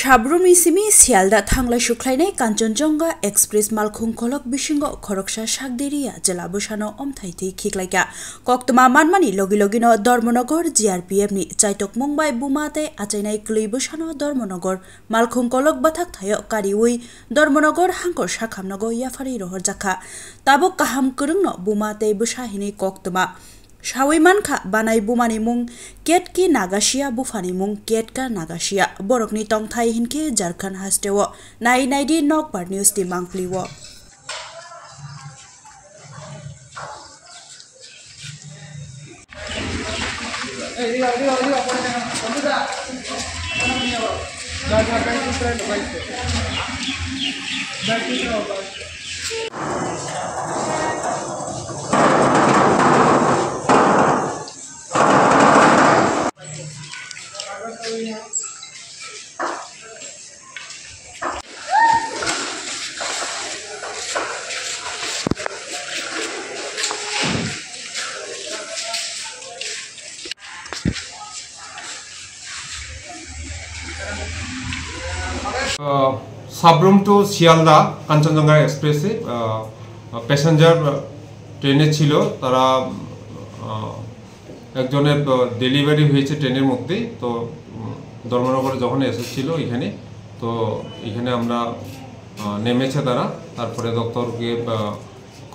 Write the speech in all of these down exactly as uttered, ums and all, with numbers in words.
Sabrumni simi Sialda thanglai sukhlainai Kanchanjunga Express malkhung kolok bisingo khoroksa sakdiriya jela bwsano omthai twi khiklaikha. Koktwma manmani logi logino Dharmanagar G R P F ni chaitokmung bai buma tei achainai kwlwi bwsano Dharmanagar malkhung kolok bathak thaio kariwi Dharmanagar hangkor sakhamnogo yapharwi rohorjakha. Tabuk kaham kwrwngno buma tei bwsa hinwi koktwma sawi mankha, banai bumani mung Ketki Nagasia, buphani mung Ketka Nagasia. Borokni tongthai hinkhe Jharkhand hasteo. Nai naidi Nokbar News ni mangpli o. Uh, Sabrum to Sialda Kanchanjunga Express-এ, uh, uh, passenger, uh, ট্রেনে ছিল, তারা, uh, একজনের, uh, delivery হয়েছে ট্রেনের মধ্যেই। তো, উম, ধর্মনগরে যখন এসেছিল এখানে, তো এখানে আমরা, আহ, নেমেছে তারা। তারপরে ডক্টরকে, আহ,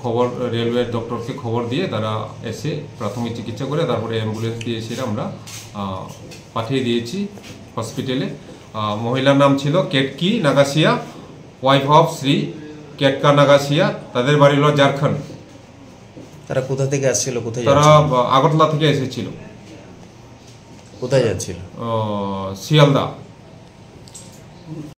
খবর, রেলওয়ে ডক্টরকে খবর দিয়ে তারা এসে প্রাথমিক চিকিৎসা করে তারপরে অ্যাম্বুলেন্স দিয়ে এসে আমরা, আহ, পাঠিয়ে দিয়েছি হসপিটালে। আহ, মহিলার নাম ছিল কেটকি নাগাসিয়া, ওয়াইফ অফ শ্রী কেটকা নাগাসিয়া। তাদের বাড়ি হলো ঝাড়খণ্ড। তারা কোথা থেকে আসছিল, কোথায় তারা, যাচ্ছিল? আহ, আগরতলা থেকে এসেছিল। কোথায় যাচ্ছিল? আহ, শিয়ালদা।